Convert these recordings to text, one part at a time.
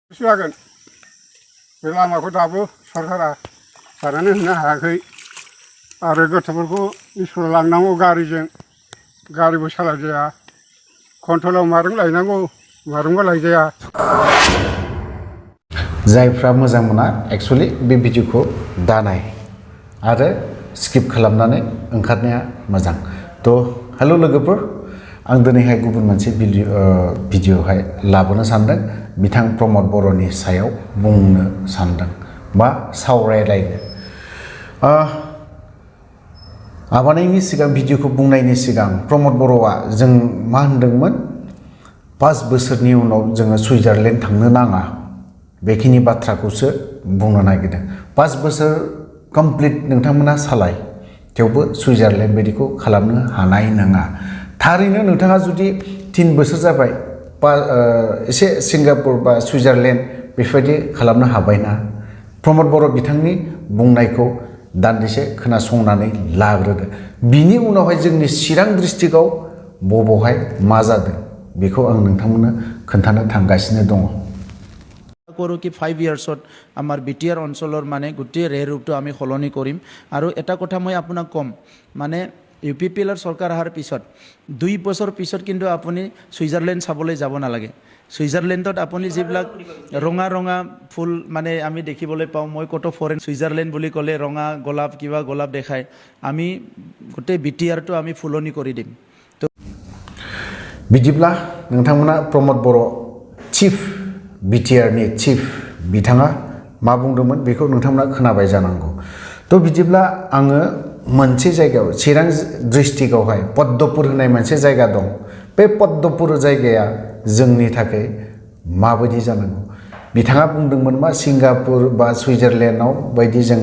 जागोन बे लामाखौ दाबो सरकारा बानायनो होनो हायाखै आरो गथ'फोरखौ स्कुलाव लांनांगौ गारिजों गारिबो सालायजाया कन्ट्रलाव मारों लायनांगौ मारोंबा लायजाया जायफ्रा मोजां मोना एक्चुअली बे भिडिअखौ दानाय आरो स्किप खालामनानै ओंखारनाया मोजां थ' हेल' लोगोफोर आं दिनैहाय गुबुन मोनसे भिडिअहाय लाबोनो सानदों बिथां प्रमद बर'नि सायाव बुंनो सानदों बा सावरायलायनो आबानायनि सिगां भिडिअखौ बुंनायनि सिगां प्रमद बर'आ जों मा होनदोंमोन 5 बोसोरनि उनाव जोङो सुइजारलेण्ड थांनो नाङा बेखिनि बाथ्राखौसो बुंनो नागिरदों 5 बोसोर कमप्लिट नोंथांमोना सालाय थेवबो सुइजारलेण्ड बायदिखौ खालामनो हानाय नङा थारैनो नोंथाङा जुदि 3 बोसोर जाबाय बा एसे सिंगापुर बा सुइजारलेण्ड बेफोरबायदि खालामनो हाबायना प्रमद बर' बिथांनि बुंनायखौ दान्दिसे खोनासंनानै लाग्रोदो बिनि उनावहाय जोंनि चिरां डिस्ट्रिक्टआव बबावहाय मा जादों बेखौ आं नोंथांमोननो खोन्थानो थांगासिनो दङ करूँ कि 5 ইয়াৰ্ছত আমাৰ বিটিআৰ অঞ্চলৰ মানে গোটেই ৰেৰূপটো আমি সলনি কৰিম আৰু এটা কথা মই আপোনাক ক'ম মানে UPPLৰ চৰকাৰ অহাৰ পিছত 2 বছৰ পিছত কিন্তু আপুনি সুইজাৰলেণ্ড চাবলৈ যাব নালাগে সুইজাৰলেণ্ডত আপুনি যিবিলাক ৰঙা ৰঙা ফুল মানে আমি দেখিবলৈ পাওঁ মই কতো ফৰেন সুইজাৰলেণ্ড বুলি ক'লে ৰঙা গোলাপ কিবা গোলাপ দেখায় আমি গোটেই বিটিআৰটো আমি ফুলনি কৰি দিম তো बिदिब्ला नोंथांमोना प्रमद बर' चिफ बिटिआरनि चिफ बिथाङा मा बुंदोंमोन बेखौ नोंथांमोना खोनाबाय जानांगौ थ' बिदिब्ला आङो मोनसे जायगायाव चिरां डिस्ट्रिक्टआवहाय पद्मपुर होननाय मोनसे जायगा दं बे पद्मपुर जायगाया जोंनि थाखाय माबायदि जानांगौ बिथाङा बुंदोंमोन मा सिंगापुर बा सुइजारलेण्डआव बायदि जों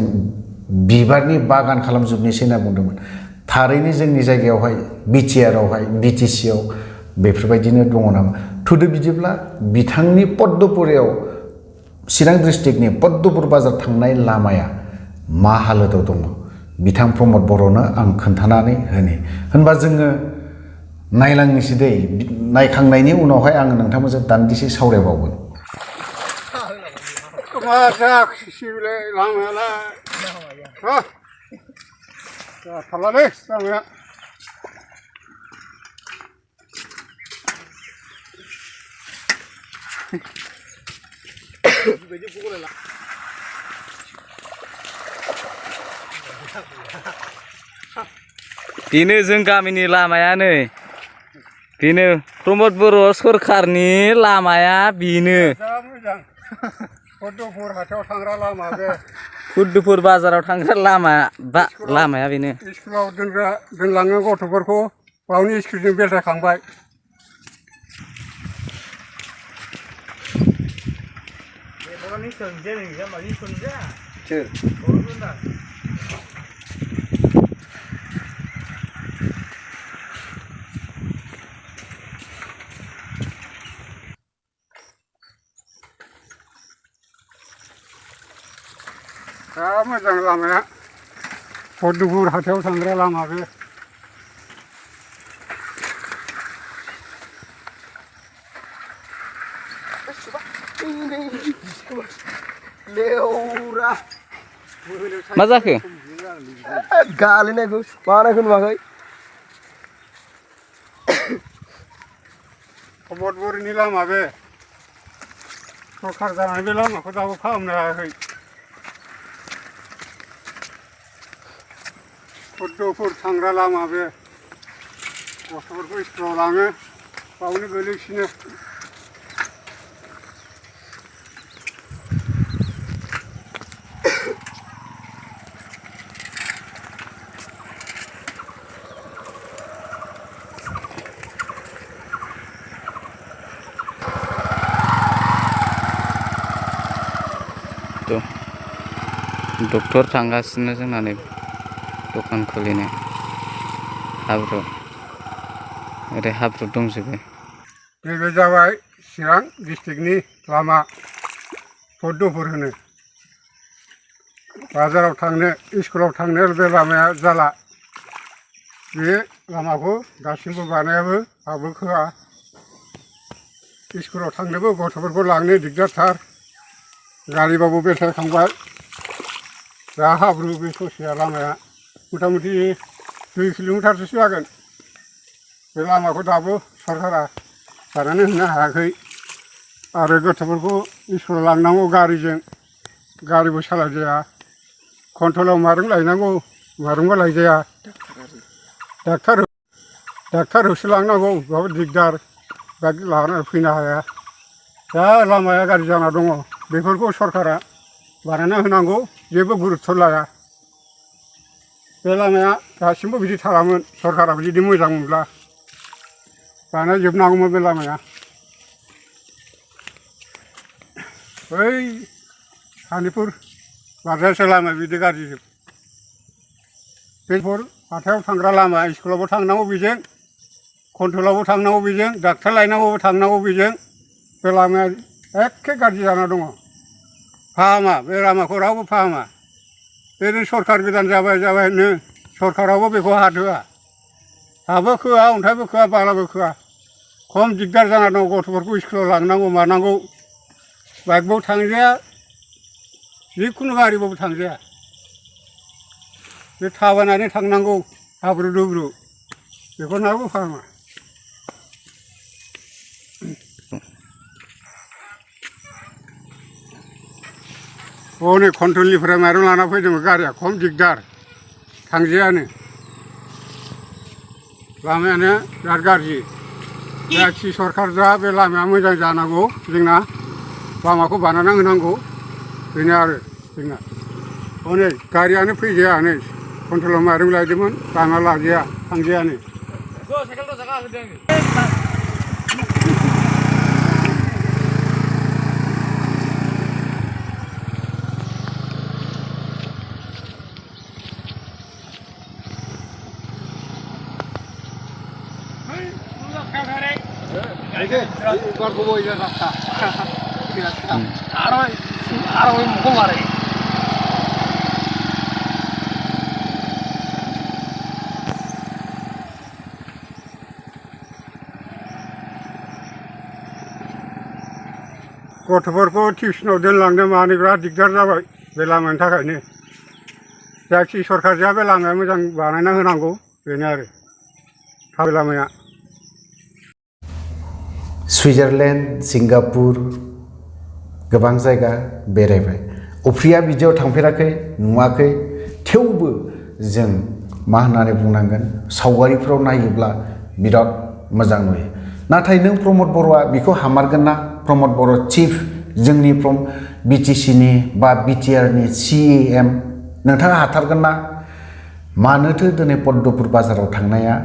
बिबारनि बागान खालामजोबनोसै होनना बुंदोंमोन थारैनो जोंनि जायगायावहाय बिटिआरआवहाय बिटिसिआव बेफोरबायदिनो दङ नामा थुदो बिदिब्ला बिथांनि पद्मपुरायाव चिरां डिस्ट्रिक्टनि पद्मपुर बाजार थांनाय लामाया मा हालोदाव दङ बिथां प्रमद बर'नो आं खोन्थानानै होनबा जोङो नायलांनोसै दै नायखांनायनि उनावहाय आङो नोंथांमोनजों दान्दिसे सावरायबावगोन मा जाखिसिलै लामायालाय जाथारलालै लामाया बेनो जों गामिनि लामायानो बेनो प्रमद बर' सरखारनि लामाया बेनो मोजां पद्मपुर हाथायाव थांग्रा लामा बे पद्मपुर बाजाराव थांग्रा लामाया बेनो स्कुलाव दोनलाङो गथ'फोरखौ बावनि स्कुलजों बेलथायखांबाय मोजां लामाया पद्मपुर हाथायाव थांग्रा लामा बे मा जाखो गालिनायखौ मानायखौ नुवाखै पद्मपुरनि लामा बे सरखार जानानै बे लामाखौ दाबो फाहामनो हायाखै पद्मपुर थांग्रा लामा बे गथ'फोरखौ स्कुलाव लाङो बावनो गोलैसिनो डक्टर थांगासिनो जोंना नै दखान खुलिनो हाब्रु ओरै हाब्रु दंजोबो नैबे जाबाय चिरां डिस्ट्रिक्टनि लामा पद्मपुर होनो बाजाराव थांनो स्कुलाव थांनो बे लामाया जाला बे लामाखौ दासिमबो बानायाबो हाबो खोआ स्कुलाव थांनोबो गथ'फोरखौ लांनो दिगदारथार गारिबाबो बेलथायखांबाय दा हाब्रु बे ससेया लामाया मथा मथि 2 किल'मिटारसो जागोन बे लामाखौ दाबो सरकारा बानायनो होनो हायाखै आरो गथ'फोरखौ स्कुलाव लांनांगौ गारिजों गारिबो सालायजाया कन्ट्रलाव माइरं लायनांगौ माइरंबो लायजाया डाक्टार होसो लांनांगौ बेयाव दिगदार बाइक लानानै फैनो हाया दा लामाया गाज्रि जाना दङ बेफोरखौ सरकारा बानायना होनांगौ जेबो गुरुत्थ' लाया बे लामाया दासिमबो बिदि थालामोन सरकारा जुदि मोजां मोनब्ला बानायजोबनांगौमोन बे लामाया बै सानिपुर बारजासे लामा बिदि गाज्रिजोब बेफोर हाथायाव थांग्रा लामा स्कुलावबो थांनांगौ बेजों कन्ट्रलावबो थांनांगौ बेजों डाक्टार लायनांगौबो थांनांगौ बेजों बे लामाया एखे गाज्रि जाना दङ फाहामा बे लामाखौ रावबो फाहामा बेनो सरकार गोदान जाबायनो सरकारावबो बेखौ हात होआ हाबो खोआ अन्थाइबो खोआ बालाबो खोआ खम दिगदार जाना दं गथ'फोरखौ स्कुलाव लांनांगौ मानांगौ बाइकबाबो थांजाया जिखुनु गारिबाबो थांजाया बे थाबायनानै थांनांगौ हाब्रु दुब्रु बेखौ रावबो फाहामा हनै कन्ट्रलनिफ्राय माइरं लाना फैदोंमोन गारिया खम दिगदार थांजायानो लामायानो बिराद गाज्रि जायखि सरकार जा बे लामाया मोजां जानांगौ जोंना लामाखौ बानायना होनांगौ बेनो आरो जोंना हनै गारियानो फैजाया नै कन्ट्रलाव माइरं लायदोंमोन लामा लाजाया थांजायानो गथ'फोरखौ टिउसनाव दोनलांनो मानो बिराद दिगदार जाबाय बे लामानि थाखायनो जायखि सरकारजों बे लामाया मोजां बानायना होनांगौ बेनो आरो थाबाय लामाया सुइजारलेण्ड सिंगापुर गोबां जायगा बेरायबाय अफ्रिया बिदियाव थांफेराखै नुवाखै थेवबो जों मा होननानै बुंनांगोन सावगारिफोराव नायोब्ला बिराद मोजां नुयो नाथाय नों प्रमद बर'आ बेखौ हामारगोन ना प्रमद बर' चिफ जोंनि बिटिसिनि बा बिटिआरनि CAM नोंथाङा हाथारगोन ना मानोथो दिनै पद्मपुर बाजाराव थांनाया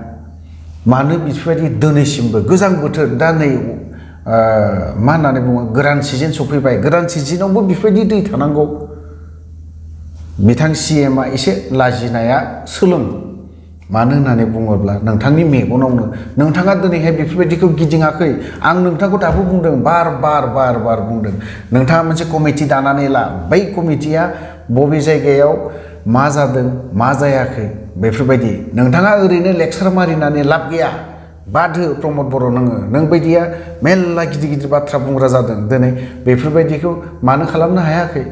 मानो बेफोरबायदि दिनैसिमबो गोजां बोथोर दा नै मा होननानै बुङो गोरान सिजन सफैबाय गोरान सिजनावबो बेफोरबायदि दै थानांगौ बिथां CMआ एसे लाजिनाया सोलों मानो होननानै बुङोब्ला नोंथांनि मेगनावनो नोंथाङा दिनैहाय बेफोरबायदिखौ गिदिङाखै आं नोंथांखौ दाबो बुंदों बार बुंदों नोंथाङा मोनसे कमिटि दानानै ला बै कमिटिया बबे जायगायाव मा जादों मा जायाखै बेफोरबायदि नोंथाङा ओरैनो लेक्सार मारिनानै लाब गैया बाद हो प्रमद बर' नों बायदिया मेल्ला गिदिर बाथ्रा बुंग्रा जादों दिनै बेफोरबायदिखौ मानो खालामनो हायाखै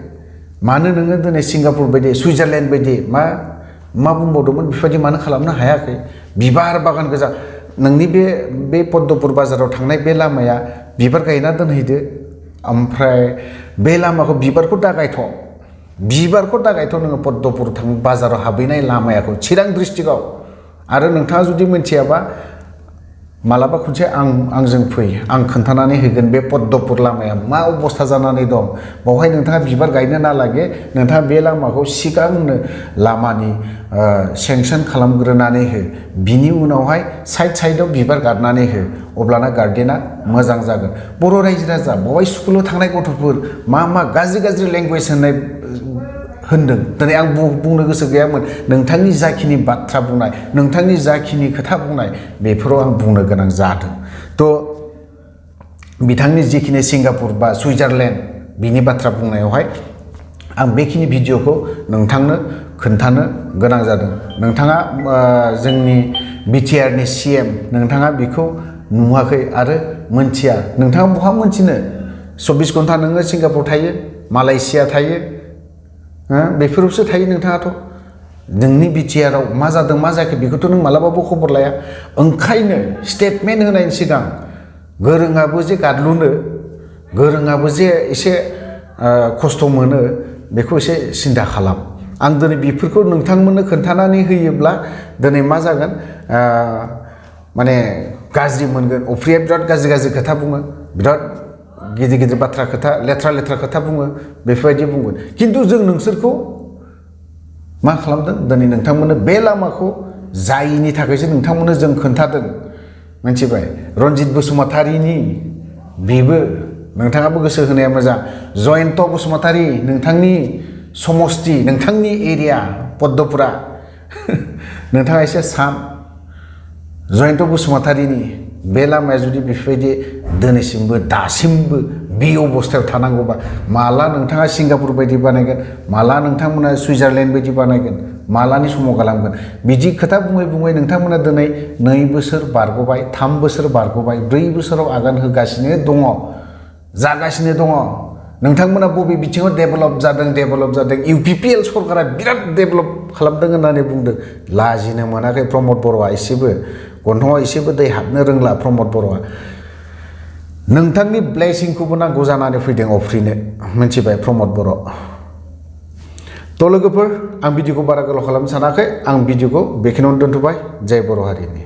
मानो नोङो दिनै सिंगापुर बायदि सुइजारलेण्ड बायदि मा बुंबावदोंमोन बेफोरबायदि मानो खालामनो हायाखै बिबार बागान गोजा नोंनि बे पद्मपुर बाजाराव थांनाय बे लामाया बिबार गायना दोनहैदो ओमफ्राय बे लामाखौ बिबारखौ दागायथ' नोङो पद्मपुर बाजाराव हाबहैनाय लामायाखौ चिरां डिस्ट्रिक्टआव आरो नोंथाङा जुदि मिथियाबा मालाबा खनसे आंजों फै आं खोन्थानानै होगोन बे पद्मपुर लामाया मा अबस्था जानानै दं बावहाय नोंथाङा बिबार गायनो नालागे नोंथाङा बे लामाखौ सिगांनो लामानि सेंसन खालामग्रोनानै हो बिनि उनावहाय साइडआव बिबार गारनानै हो अब्लाना गार्डेना मोजां जागोन बर' रायजो राजा बावहाय स्कुलाव थांनाय गथ'फोर मा गाज्रि लेंगुवेज होनदों दिनै आं बुंनो गोसो गैयामोन नोंथांनि जाखिनि बाथ्रा बुंनाय नोंथांनि जाखिनि खोथा बुंनाय बेफोराव आं बुंनो गोनां जादों थ' बिथांनि जिखिनि सिंगापुर बा सुइजारलेण्ड बिनि बाथ्रा बुंनायावहाय आं बेखिनि भिडिअखौ नोंथांनो खोन्थानो गोनां जादों नोंथाङा जोंनि बिटिआरनि CM नोंथाङा बेखौ नुवाखै आरो मोनथिया नोंथाङा बहा मोनथिनो 24 घन्टा नोङो सिंगापुर थायो मालयेशिया थायो बेफोरावसो थायो नोंथाङाथ' नोंनि बिटिआरआव मा जादों मा जायाखै बेखौथ' नों मालाबाबो खबर लाया ओंखायनो स्टेटमेन्ट होनायनि सिगां गोरोङाबो जे गादलुनो गोरोङाबो जे एसे खस्थ' मोनो बेखौ एसे सिन्था खालाम आं दिनै बेफोरखौ नोंथांमोननो खोन्थानानै होयोब्ला दिनै मा जागोन माने गाज्रि मोनगोन अफ्रिया बिराद गाज्रि खोथा बुङो बिराद गिदिर बाथ्रा खोथा लेथ्रा खोथा बुङो बेफोरबायदि बुंगोन खिन्थु जों नोंसोरखौ मा खालामदों दिनै नोंथांमोननो बे लामाखौ जायिनि थाखायसो नोंथांमोननो जों खोन्थादों मिथिबाय रन्जित बसुमतारीनि बेबो नोंथाङाबो गोसो होनाया मोजां जयन्त बसुमतारी नोंथांनि समस्ति नोंथांनि एरिया पद्मपुरा नोंथाङा एसे सान जयन्त बसुमतारीनि बे लामाया जुदि बेफोरबायदि दिनैसिमबो दासिमबो बे अबस्थायाव थानांगौबा माला नोंथाङा सिंगापुर बायदि बानायगोन माला नोंथांमोना सुइजारलेण्ड बायदि बानायगोन मालानि समाव गालांगोन बिदि खोथा बुङै दिनै 2 बोसोर बारग'बाय 3 बोसोर बारग'बाय 4 बोसोराव आगान होगासिनो दङ जागासिनो दङ नोंथांमोना बबे बिथिङाव डेभेलप जादों इउपिपिएल सरकारा बिराद डेभेलप खालामदों होननानै बुंदों लाजिनो मोनाखै प्रमद बर'आ एसेबो गन्थङाव एसेबो दै हाबनो रोंला प्रमद बर'आ नोंथांनि ब्लेसिंखौबो नांगौ जानानै फैदों अफ्रिनो मिथिबाय प्रमद बर' थ' लोगोफोर आं भिडिअखौ बारा गोलाव खालामनो सानाखै आं भिडिअखौ बेखिनियावनो दोनथ'बाय जय बर' हारिनि